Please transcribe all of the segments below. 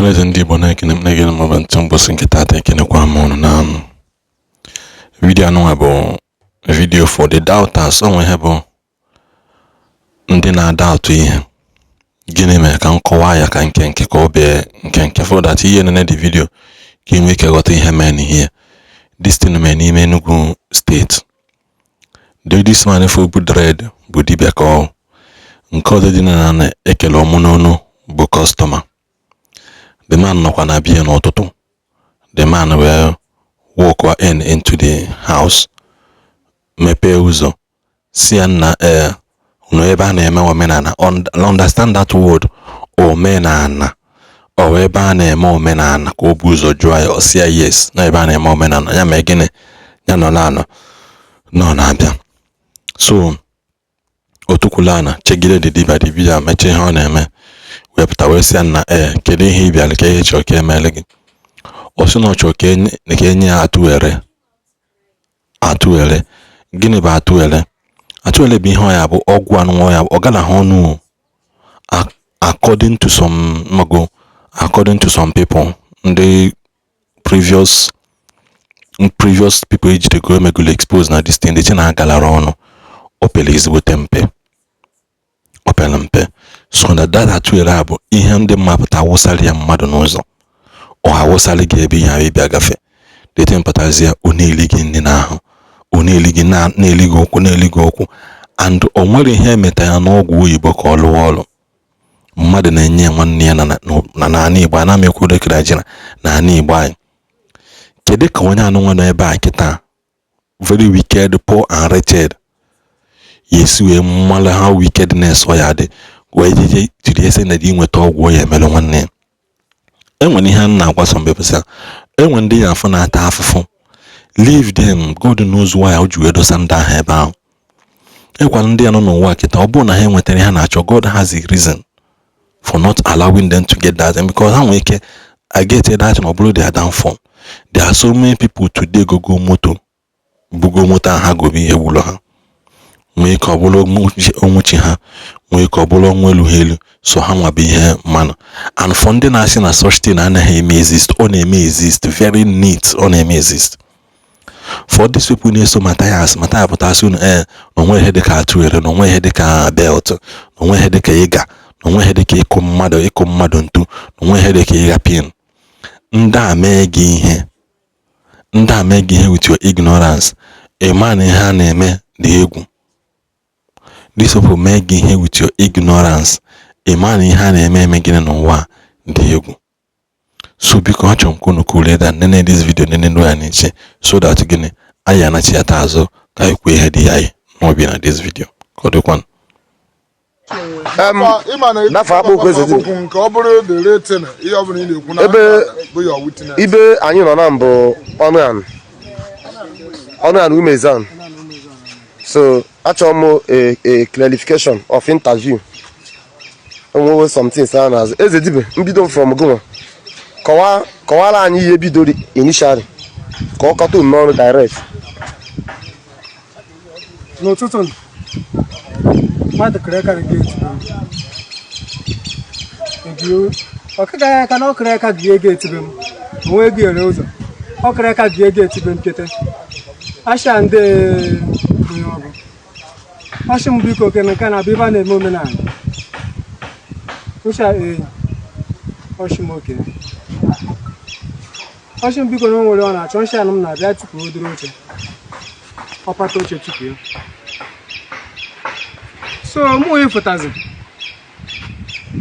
Ọhaneze ndị Igbo na-ekene m na-egene m ọba ntị mbọsị nke taata. Ekenekwa m ụnụ na video anụnwa bụ video for the doubters. O nwe ihe bụ ndị na-adoubt ihe. Gịnị mere ka m kọwaa ya ka nke nke ka ọ bee nke nke for that ihe nene the video ka ị nwee ike ghọta ihe mere n'ihe this thing mere n'ime Enugu State. This man ife bụ dread bụ dibịa ka ọ nke ọzọ dị na ekele ọmụ n'ọnụ bụ customer. The man nọkwa na biya n'ụtụtụ. The man wee walk in into the house, mepee ụzọ, si ya nna ee nọ ebe a na-eme omenala. Understand that word, omenala. Ọ ebe a na-eme omenala ka o bu ụzọ jụọ ya. Ọ sị ya yes, na ebe a na-eme omenala. Ya mee gịnị? Ya nọ na-anọ nọ na-abịa. So otukwula ana chegide the dibịa. The dibịa mechaa ihe ọ na-eme, wee pụta, wee sị ya nna ee, kedu ihe ị bịara, ka ihe chọrọ ka emele gị? Ọ sị na ọ chọrọ ka enye ya atụghere. Atụghere gịnị bụ atụghere? Atụghere bụ ihe ọ ya bụ ọgwụ anụnwa ya ọ galaghị ọnụ. According to some mago, according to some people, ndị previous people ejidego emegolo expose na this thing, the na agalara ọnụ, o pere ezigbote mpe, o pere mpe. So na that atụghere a bụ ihe ndị mmapụta awụsara ya mmadụ n'ụzọ, ọ awụsara gị ebe ihe ahụ ịbịa gafe. Dete mpụtazie, ọ na-eli gị nri n'ahụ, ọ na-eli gị, na-eli gị ụkwụ, na-eli gị ụkwụ. And o nwere ihe emeta ya n'ọgwụ oyibo ka ọ lụọ ọrụ. Mmadụ na-enye nwanne ya na n'ala Igbo ana m ekwu dịka Naịjirịa na ala Igbo anyị. Kedu ka onye anụnwa nọ ebe a kịta, very wicked, poor and wretched, ya esi wee mmalụ ha wickedness ọ ya dị wee jeje jiri ese na inweta ọgwụ ọ ya emelụ nwanne ya? Enwere ihe a na-agwa some people sị, enwe ndị ya afọ na-ata afụfụ, leave them. God knows why o ji wee dosa ndị ahụ ebe ahụ. Ekwala ndị ya nọ n'ụwa kịta, ọ bụrụ na ha enwetara ihe ha na-achọ, God has a reason for not allowing them to get that, and because ha nwere ike I get that na ọ bụrụ their downfall. There are so many people today gogo moto, bugo moto ahụ, ha gobe ihe gburu ha. Nwee ike ọ bụrụ onwuchi ha, nwee ike ọ bụrụ ọnwụ elu ha elu. So ha nwa bụ ihe mmanụ. And for ndị na-asị na such thing anaghị eme exist, ọ na-eme exist very neat, ọ na-eme exist. For these people na-eso Mathias, Mathias pụtasị unu ee na onwe ihe dịka atụghere, na onwe ihe dịka belt, na onwe ihe dịka ịga, na onwe ihe dịka ịkụ mmadụ, ịkụ mmadụ ntu, na onwe ihe dịka ịga pin. Ndị a mee gị ihe, ndị a mee gị ihe with your ignorance. Ị ma na ihe a na-eme dị egwu. These people mee gị ihe with your ignorance. Ị ma na ihe a na-eme eme gịnị n'ụwa dị egwu. So biko, achọrọ m ka unu kulie da nene this video, nene nụ ya n'iche, so that gịnị anyị anachiata azụ ka anyị kwuo ihe dị anyị n'obi na this video. Ka ọ dịkwanụ. N'afọ akpụ okwu eze dibịa. Nke ọ bụrụ the rating, ihe ọ bụla ị na-ekwu na bụ your witness. Ibe anyị nọ na mbụ ọnụ anụ ọnụ anụ umezan. So achọrọ m a clarification of interview. Enwewo some things a na-azụ eze dibịa. Mbido from gụnwa, kọwaa, kọwara anyị ihe bidoro initially ka ọ kọta unu n'ọrụ direct. N'ụtụtụ mmadụ kere aka na gate be m, ọkịka ya aka na ọ kere aka gị gate be m, onwe ego ere ụzọ. Ọ kere aka gị gate be m kete asha ndị onye ọbụ ọchị m, biko, kene nke na-abụ ebe a na-eme omenala ncha. Ee, ọchị m oke ọchị m, biko, na o nwere ọ na-achọ ncha anụ m na-abịa tupu o duru oche, ọpata oche tupu ya. So mụ onye fụtazi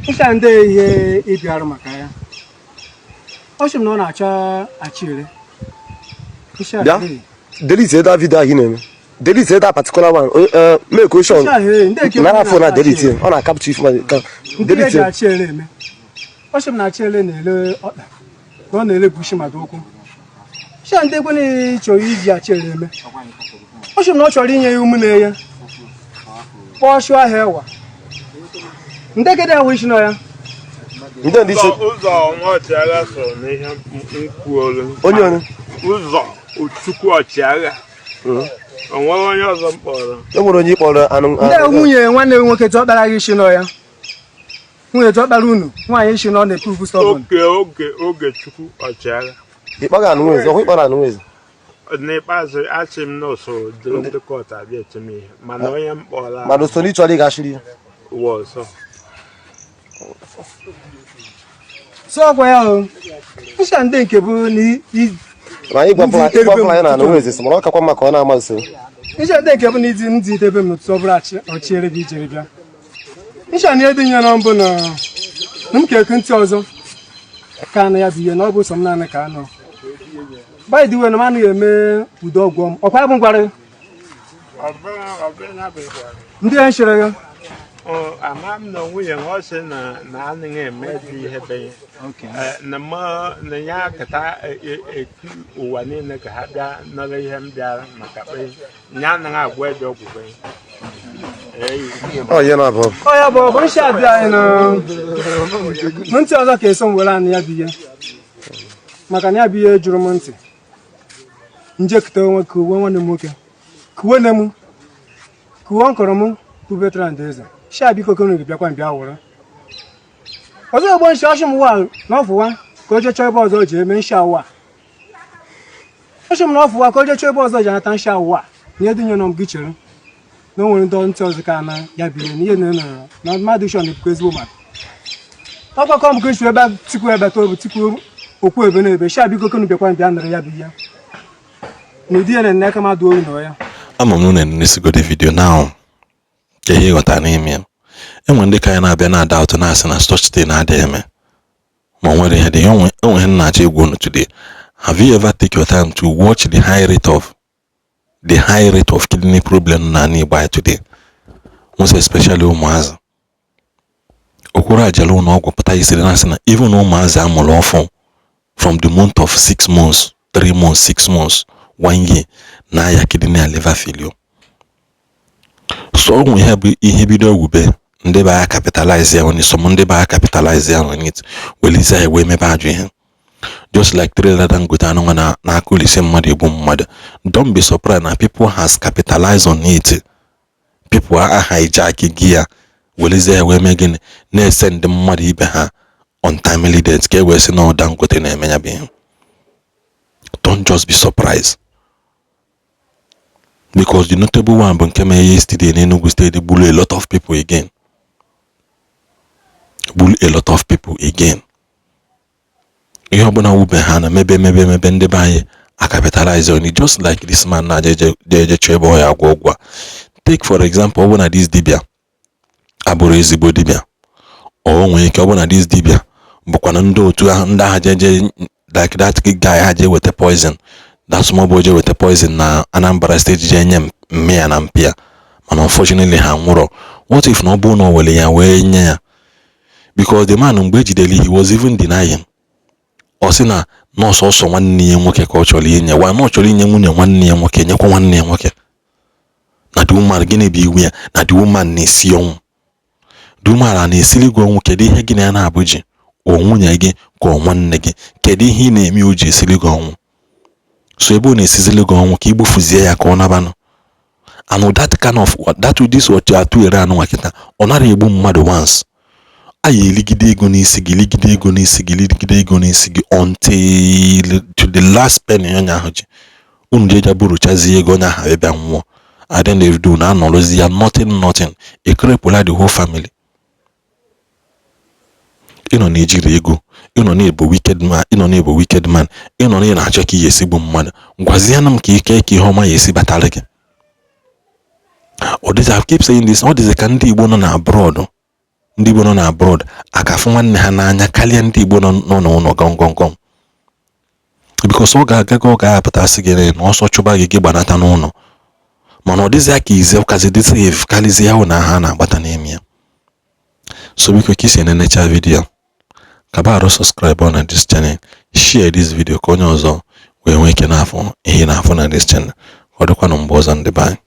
ncha ndị ihe ịbịarụ maka ya, ọ sị m na ọ na-achọ achịrị ncha. Bịa. Delete that video ahụ ị na-eme, delete that particular one. Make question. Ncha, ee, ndị eke nara phone na na-achọ delete. achịrị. Ọ na-capture ife ka Ndị eji delete. achịrị eme, ọ sị m na achịrị na-ele ọkpa, na ọ na-ele bushi maka ụkwụ ncha. Ndị ekwe na chọrọ iji achịrị eme, ọ sị m na ọ chọrọ inye ya umu na-eye kpọọ shụ ahịa ewa ndị kedụ ahụ isi nọ ya. Ndị ndị isi. Ụzọ nwa ọchịagha so n'ihe m kwuolu. Onye onye? Ụzọ Chukwu ọchịagha, o nweghị onye ọzọ m kpọrọ. E nwere onye ịkpọrọ anụ. Ndị nwunye nwanne m nwoke tọkpara gị isi nọ ya. Nwunye diọkpara unu nwaanyị shi na ọ na-epuvu stubborn. Oge oge Ogechukwu ọchịagha. Ịkpọga anụ nwezi ọkwa ịkpọrọ anụ nwezi. N'ikpeazụ, achị m n'usoro duru ndị court abịa eti m ihe, mana onye m kpọrọ Mana usoro ị chọrọ ịgachiri ya. Ụwa ọzọ. So ọgwa ya o ncha ndị nke bụ na Ma anyị gwapụla ya na anụ nwezi sị, mana ọ kakwa mma ka ọ na-ama usoro. Ncha ndị nke bụ na ịdị ndị idebe m n'ụtụtụ, ọ bụrụ ọchịere bụ ijere bịa ncha na edinye na mbụ na m ka eku ntị ọzọ ka anụ ya bụ ihe na ọ bụ sọ m naanị ka anụ. By the way, na m anaghị eme udo ọgwụ m ọkwa ya bụ ngwara. Ọ bụrụ na bụ ịgwara. Ndị ya nchere ya. Ọ, ama m na nwunye m, ọ sị na anaghị eme dị ihe be ya. Na mụ na ya kata eku ụwa niile ka ha bịa nọrọ ihe m bịara maka kpe ya anaghị agwa ede ọgwụ be ya. Eyi. Ọ ihe na-abụ. Ọ ya bụ ọgụ ncha dị anyị na ntị ọzọ ka eso m were anụ ya bụ ihe, maka na ya bụ ihe jụrụ m ntị njekụta onwe ka uwe nwanne m nwoke kuwe nne m kuwe nkọrọ m bụ Bertrand Eze sha biko konu gị bịakwa bịa wụrụ ọzọ ogbo nshi ọchị m wa na ọfụwa ka o jee chọọ ebe ọzọ o ji eme nshi awụ ọchị m na ọfụwa ka o jee chọọ ebe ọzọ ji anata nshi awụ a na edinye nọ m gị chere na o nwere ndị ntị ọzọ ka na ya bụ ihe na ihe na na mmadụ shọ na-ebukwa ezigbo mmadụ ọgbakọ m ka esi ebe tikwu ebe to tikwu okwu ebe na ebe sha biko konu bịakwa bịa nụrụ ya bụ ihe na ụdị ihe na-ene aka mmadụ oyi na ya. Ama m na unu enesigodi video now ka ihe ịghọta n'ime ya. Enwere ndị ka anyị na-abịa na-ada ụtọ na-asị na such thing na-adịghị eme, ma o nwere ihe dị onwe onwe ihe na-achọ egwu unu today. Have you ever take your time to watch the high rate of kidney problem na Igbo anyị today, most especially ụmụazị? Okwuru ajala ụlọ ọgwụ pụta isiri na-asị na even ụmụazị amụrụ ọfụ from the month of 6 months, 3 months, 6 months, one year na-aya kidney and liver failure. So ọ nwe ihe bụ ihe bido ewube ndị be ya capitalize ya on it, some ndị be ya capitalize ya on it, welizie ya wee mebe ajọ ihe, just like trailer Dangote anụnwa na na-akụlisi mmadụ, egbu mmadụ. Don't be surprised na people has capitalized on it. People a hijack gị ya, welizie ya wee mee gịnị? Na-ese ndị mmadụ ibe ha untimely death ka e wee sị na ọ Dangote na-eme ya bụ ihe. Don't just be surprised, because the notable one bụ nke mere yesterday n'Enugu State, gburu a lot of people again, gburu a lot of people again. Ihe ọbụla wube ha na mebe mebe mebe, ndị be anyị a capitalize on it, just like this man na eje eje chọọ ebe ọ ya agwọ ọgwụ a. Take for example, ọ bụ na this dibia abụrụ ezigbo dibia, ọ nwere ike ọ bụ na this dibia bụkwana ndị otu ahụ, ndị agha jeje like that guy ha jee weta poison, that small boy jee weta poison na Anambra State, jee nye mme ya na mpi ya, mana unfortunately ha nwụrọ. What if na ọ bụrụ na o were ya wee nye ya? Because the man, mgbe ejidere, he was even denying. Ọ sị na nọọsụ ọsọ nwanne ya nwoke ka ọ chọrọ inye wa, na ọ chọrọ inye nwunye nwanne ya nwoke, nyekwa nwanne ya nwoke, na the woman, gịnị bụ iwu ya? Na the woman na-esi ọnwụ. The woman a na-esiri gị ọnwụ, kedu ihe gị na ya na-abụ ji? Ọ nwunye gị ka ọ nwanne gị? Kedu ihe ị na-eme o ji esiri gị ọnwụ? So ebe ọ na-esizili gị ọnwụ ka igbufuzie ya ka ọ nabanụ. And that kind of that with this otu atụ ere anụ nwa kịta, ọ nara egbu mmadụ once, a ya eligide ego n'isi gị, ligide ego n'isi gị, ligide ego n'isi gị until to the last penny onye ahụ ji. Unu jeja buruchazie ego onye ahụ, bịa nwụọ. At the end of the day, na anọrọzi ya nothing, nothing, ekerepụla the whole family. Ịnọ na-ejiri ego, ịnọ na-ebu wicked man, ịnọ na-ebu wicked man, ịnọ na ị na-achọ ka ị ga-esi gbu mmadụ. Gwazienụ m ka ike ka ihe ọma ya esi batara gị. Ọ dịzị, I keep saying this, ọ dịzị ka ndị Igbo nọ na abroad, ndị Igbo nọ na abroad akafụ nwanne ha n'anya karịa ndị Igbo nọ n'ụlọ gọngọngọm, because ọ ga-aga ọ ga-apụtasị gị na ọsọ chụba gị, gị gbanata n'ụlọ, mana ọ dịzị ka ize kazi dị safe karịzie ahụ na ha na-agbata n'ime ya. So biko, ka isi enenecha video, kaba arụ subscribe na this channel, share this video ka onye ọzọ wee nwee ike na-afụ ihe na-afụ na this channel. Ọ dịkwanụ mgbe ọzọ, ndị be anyị.